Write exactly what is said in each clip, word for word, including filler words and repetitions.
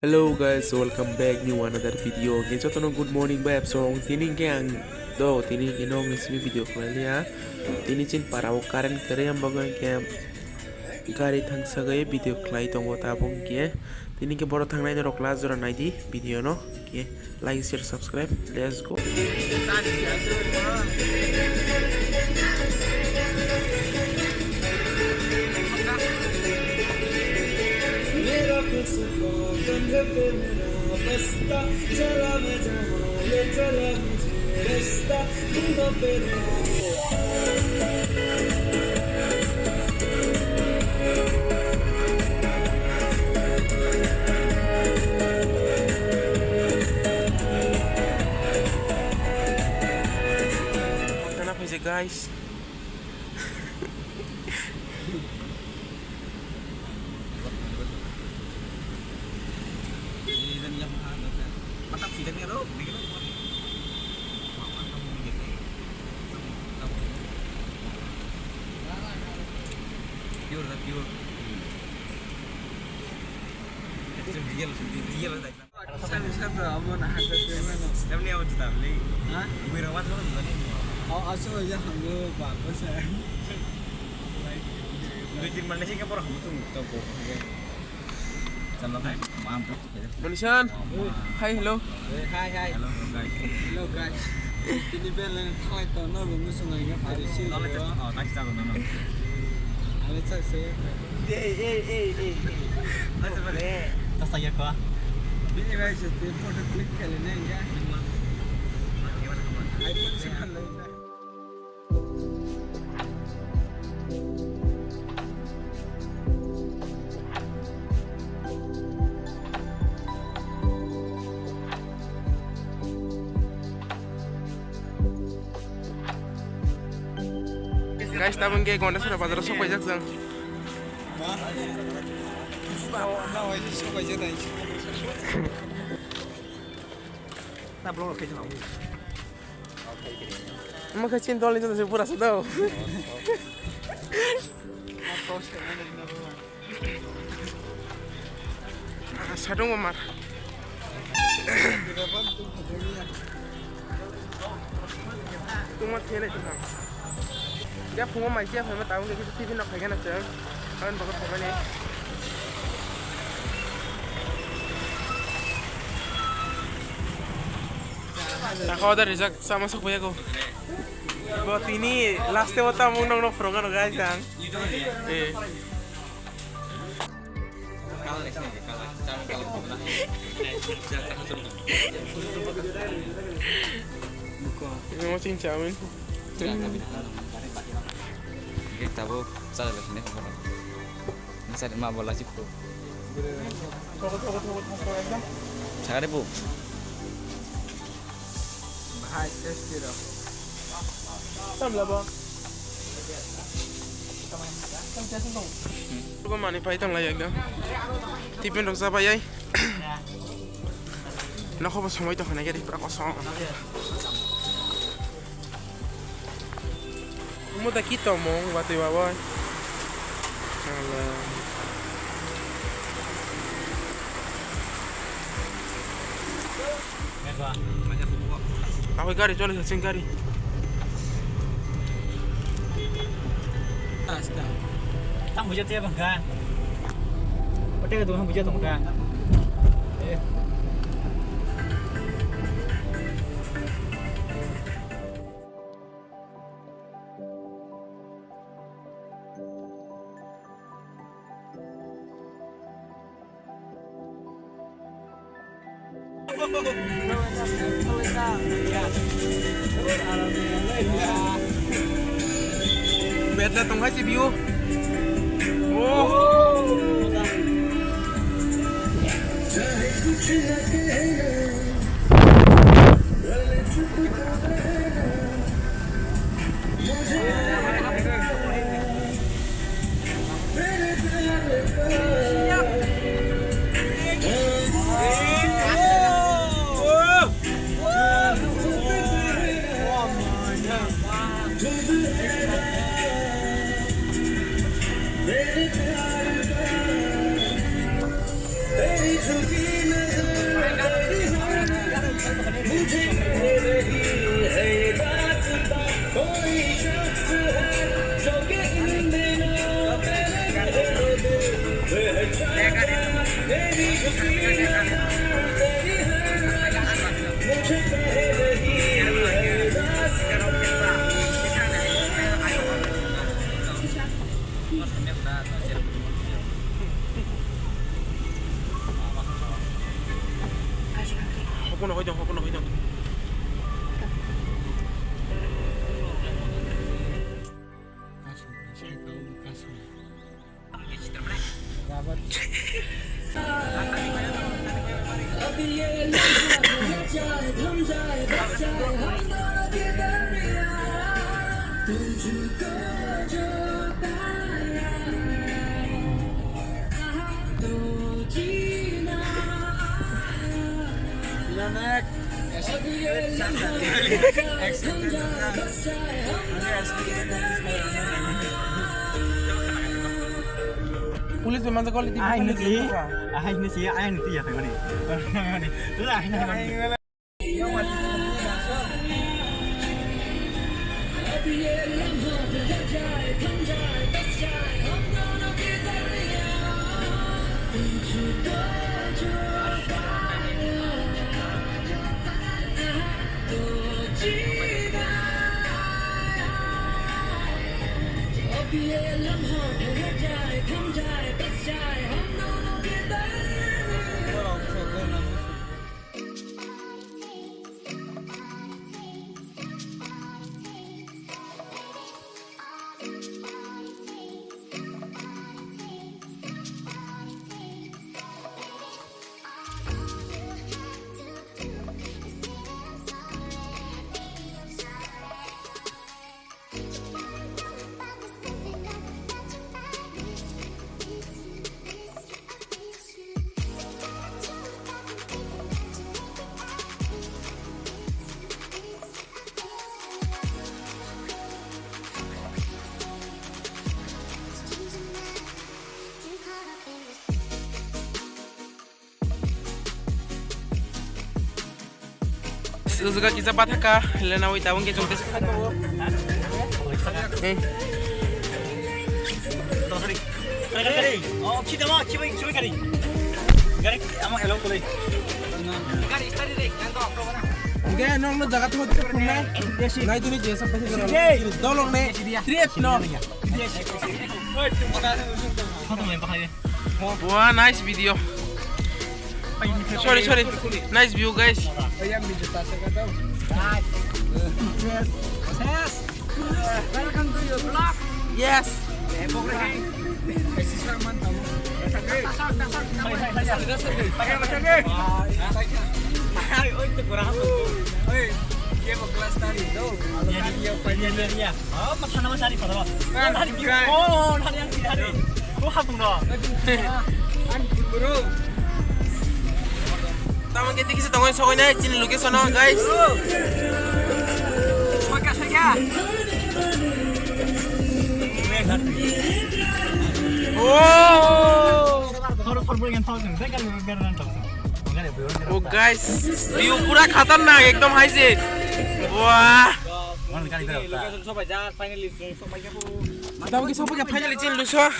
Hello guys, welcome back new another video. Hwnkhe jotono good morning bai absong. Tini hwnkhe ang do, tini hwnkhe nog ni simi video khlai liya. Tini chin para o current kwrwi, ang bagwi hwnkhe gari thangsa gwi video khlai tongo tabuk hwnkhe. Tini hwnkhe borok thangnai norok last jora naidi video no. Hwnkhe like, share, subscribe. Let's go. मेरा फिर से फोन कंधे पे मेरा बस्ता, चला मैं जहाँ ले चला मुझे रास्ता, घुमा पे Kana phaijak, guys. Pure da, pure. Real, real. Sani sabra amo na hajar tengmano. Tamni abo juta beli. Ha? Bui rok wat rok juta ni. Oh, aso ya hamlo ba ko sa. Dui tin mal ni sing ke por ham tung to ko. Chalo hai. Mampus. Manishan. Hai, hello. Eh, hai, hai. Hello, guys. Hello, guys. Tini bel ni thai to no bungu sungai ga pari si lo. Oh, thanks, chalo, no, no. Ale chak se. Ei, ei, ei, ei, ei. Tasa ya kho. Bini bai se te photo click khaile ne ya. iPhone se khaile na. Guys, tabuk hwnkhe Gondasora bazar o sok paijak chwng. Omo khe chini dol ni jora se bura se do. Ah, sadung bo mar. Tungma thele tungma. Ya phungo mai siya phama taung ke tiffin nok khaigana chwng. Ang bago phamani. Nakha order rijak sama sok phayago. Bo tini last e o tamung nokno phurungano guys ang. Eh. Ini masih camin. Tabuk chajak sini. Nasa ma bola chip. Sagare bu. Bahai testi rok. Tam labo. Tam testi tong. Ko mani pai tang lai ekdam. Tipen rok sa pai ai. Nokho bo somoi tong hwnai gari pura kosong. Mo da kito mo watwi ba boy. Hala. Ako gari chole sa sing gari. Tang buja tiya bangka. Pate ka dukan buja tong ka. Eh. Betla tongkha si view. Oh. Kono hoi dong, kono hoi dong. Police memang kau liti. Ai police nasi, memang. Ai nasi, ai nasi ya kau ni. Kau ni, tu ai nasi. Suzuka kisa bathaka, lena oi tabung ke jongte. Eh. Oh, kita mau, coba, coba kali. Gari, ama hello kali. Gari, tadi deh, yang kau, kau mana? Oke, nong no jaga tuh tuh punai. Nai tuh ni jasa pasti jalan. Dolong ne. Trip no. Wah, nice video. Sorry, sorry. Nice view, guys. Yes. Welcome to your vlog. Yes. Oh, mathana ma sari photo. Oh, nari ki? Oh, nari yang sari. Oh, hapung do. Tamo ke dikisi tongo sokoi nai chini location o, guys. Soika, soika. Oh. Oh, guys, view pura khatarnak, ekdom high se. Wah. Tamo ke sopai ya, finally chini location.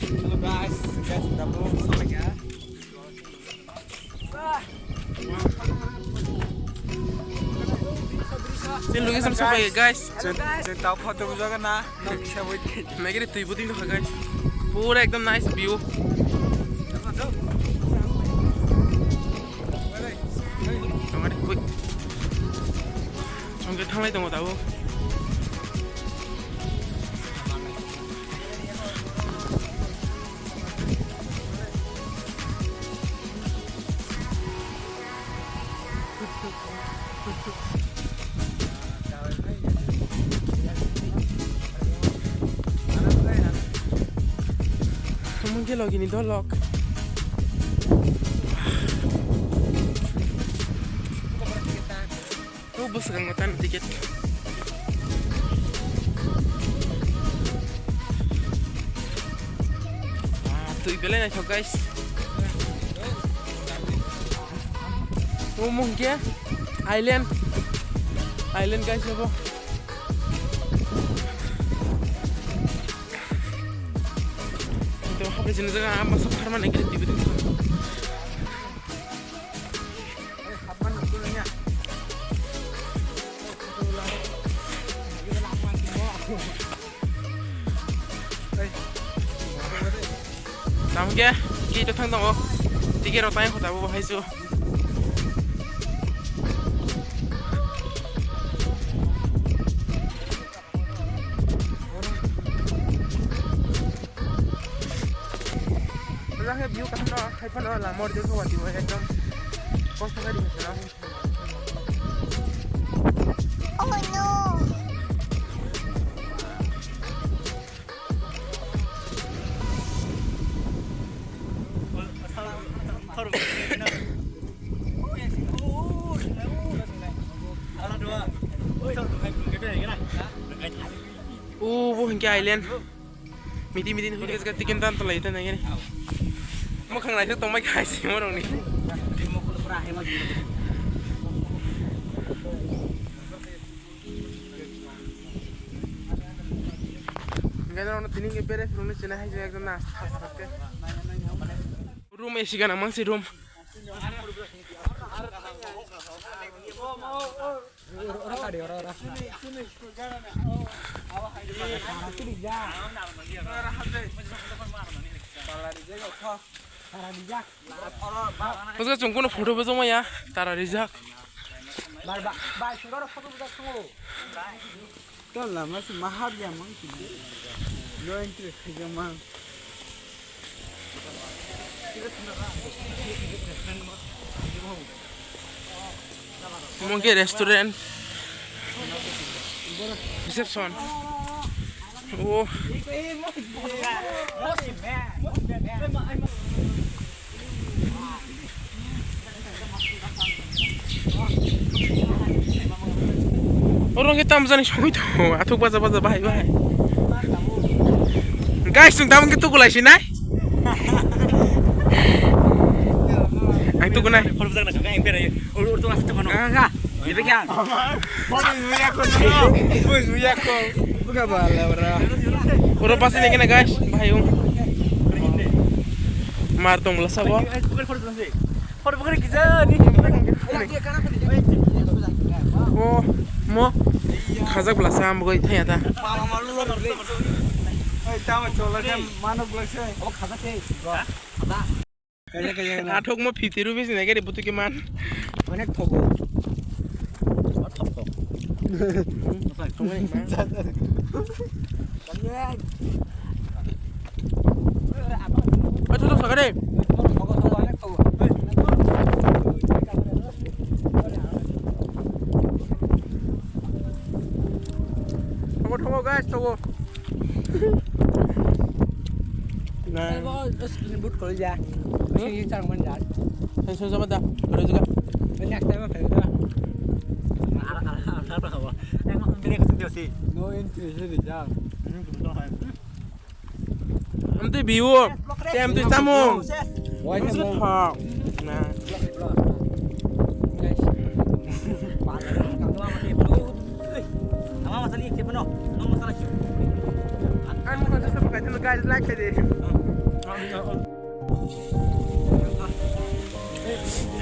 Hello guys, guys, tabuk sopai ya. Chini location sopai ya, guys. Chini, chini tau photo bujaga na, na kisa wait. Nagiri tui buding kha, guys. Pura ekdom nice view. Tongani, ui. Chongke thanglai tongo tabuk. Mungkin lagi ni dolok. Tu bwskango tan ticket. Ah, twi belai naithok, guys. Omo hwnkhe island, island, guys, abo. Ito hapni sini jaga ama sok pharmani gate dibi dibi. Tamo khe, kito thang tongo. Ticket rok tang kho tabuk bo hai su. Ola khe view kaham no, hai phano lama rwjak khe wati bo ekdom kosto khe ri khe sala. Oh no! O bo hinkhe island. Midi midi ni hwnkhe ticket dan tolai ta nangani. Mwkhang naithok tongbai kha simo rokni. Hwnkhe norokno tini hwnkhe bere phunuknwi chwna hai ekdom na. Room A C gana mangsi room. Bwswk chwng kuno photo bo chwngmaya tara rijak. Tol lama se mahab ya mang sini. No entry khaijak mang. Monkey restaurant. Reception. Oh. Oro khe tamjani sogwi tongo, athuk baja baja bahai bahai. Guys, chwng tamoni khe tukulai sinai. Ang tukunai. Kaka, kaka. Ibe kya? Bui zuya ko, bui zuya ko. Buka bala ora. Oro basi ni kena guys, bahai ung. Mar tong bwla sabo. O mo khajak bwla sa amgoi thaya ta. Ei tamo chola khe mano bwla se. O khajak khe. Athok mo fifty rupees ni gari butuki man. Onek thogo. Athok thok sakare. Thogo thogo guys thogo. Nai. Abo skin boot kolo ja. Hmm? Skin chang man ja. Sai so jaba da. Kore juga. Ini akta ma phai da. Ara ara ara ba. Yang mau ambil ke sini sih. No entry sih di jam. Amtwi biwo. Tei amtwi tamo. Wai tamo. Nah. Ang masala ikhe phano, nang masala ikhe. Ang masala sa pakai telo guys, like khe de.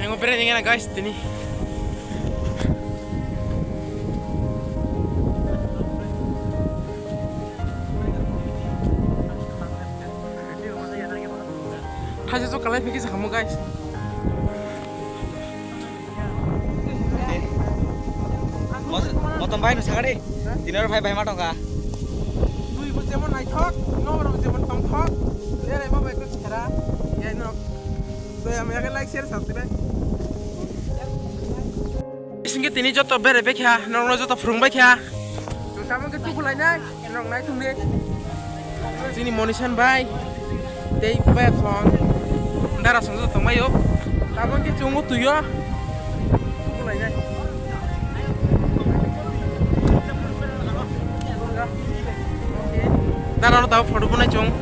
Ang operate ngena guys tini. Thaisa so kalai phikhe sakamo guys. Motom bai no sagari. Dinor bhai bai ma tongka. Twi bo jemon naithok, noro bo jemon tongthok. Lerai ma bai ko sera. Yai no. Doi ami age like share subscribe. Isingke tini joto bere bekha, nongno joto phurung baikha. Tamo ke tukulai nai. Rok nai thung de. Chini Monisan bai. Tei bai song. Dara song tong bai yo. Tabon ke chungo tuyo. Tukulai nai. Dara ro tabo photo bunai chung.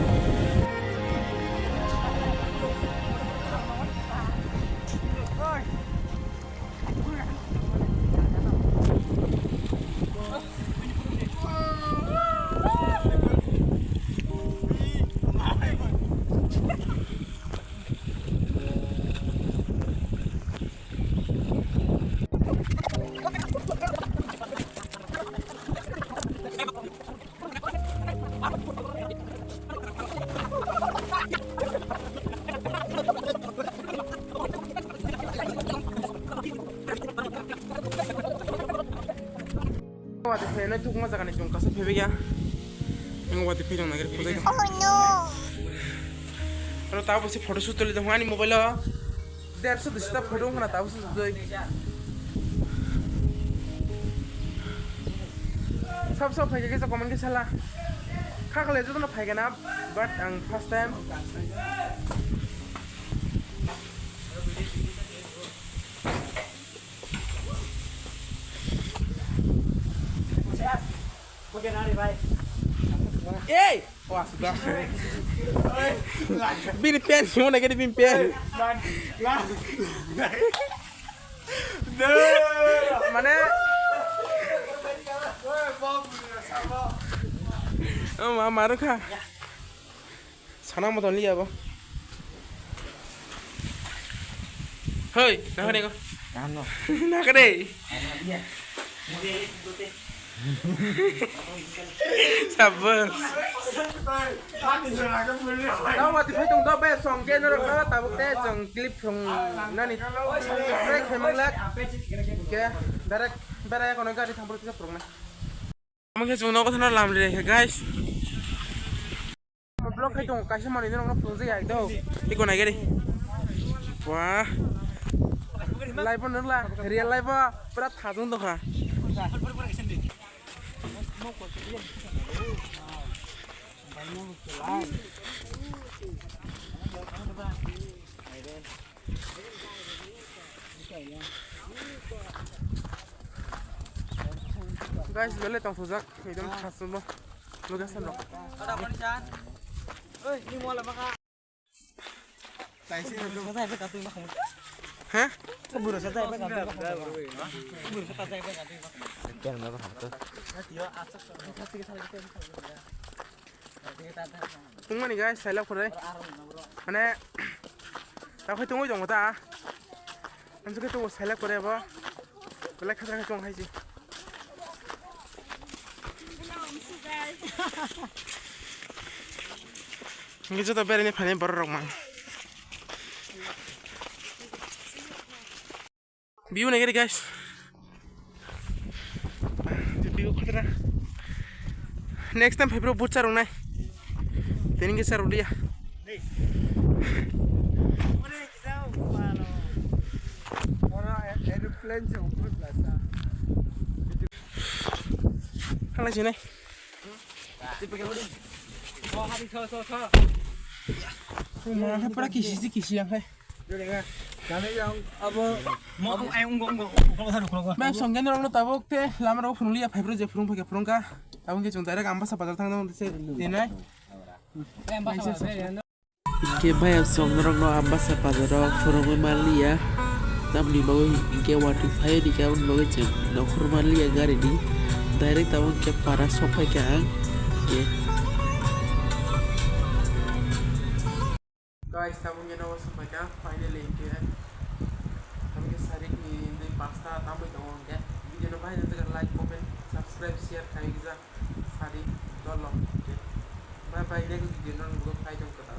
Nai thukma jaga ni chwng kasa phebya. Ang wati phai tong nagir khojai. Oh no. Aro tabuk se photo shoot tuli tong ani mobile o. Derso dusita photo wngkha na tabuk se sujui. Sab sab phaikha kisa comment kisa la. Kha khalai jotono phaikha na, but ang first time. Ei! Oh, asuk dah. Bini pen, semua nak ada bini pen. Mana? Oh, ma, maru kha. Sana mo tong liya bo. Hoi, nakha de ko. Ano? Nakha de. Ano, iya. Sabun. Tao wati phai tong do be song ke norok no tabuk te chwng clip song nani. Break khe manglak. Ke direct berai kono gari thang phuru kisa phurung na. Omo khe chwng nogo thana lam re khe, guys. Vlog khai tongo, kaisa manwi norokno phunukjak ya ekdom. Iko nai gari. Wah. Life o nukla, real life o pura thajwng tongkha. Guys, belai tongthokjak, ekdom khasumbo location rok. He? Tungmani guys, sailak pore. Mane, takhai tungwi tongo ta. Amsukhe tongo sailak pore bo. Belai khatra khe tong hai si. Hingke joto beraini phaini borok rok mang. View naikhe guys. View khatra. Next time phaiphuru but charwk nai. Tini khe charwk liya. Aeroplane se ongkhor plasa. Halai sinai. Pura kisi si kisi yang hai. Bai songgen rok no tabuk te lama rok phunukliya phaiphuru je phurung phaikha phurungkha. Tabuk khe chwng direct Ambasa bazar thang nang se dinai. Hingke bai songgen rok no Ambasa bazar o phurungwi manliya. Tamni bagwi hingke watwi phai rikha, aboni bagwi chwng nokhor manliya gari ni. Direct tabuk khe para sok phaikha ang. Hingke. Guys, tabuk nge nogo sokphaikha, finally hingke. Tabuk khe sarik ni nui pasta tamwi tongo hingke. Video no bahai nang like, comment, subscribe, share khai gija sadi dolo hingke. Bye bye, next video no nugo phai tong kwtal.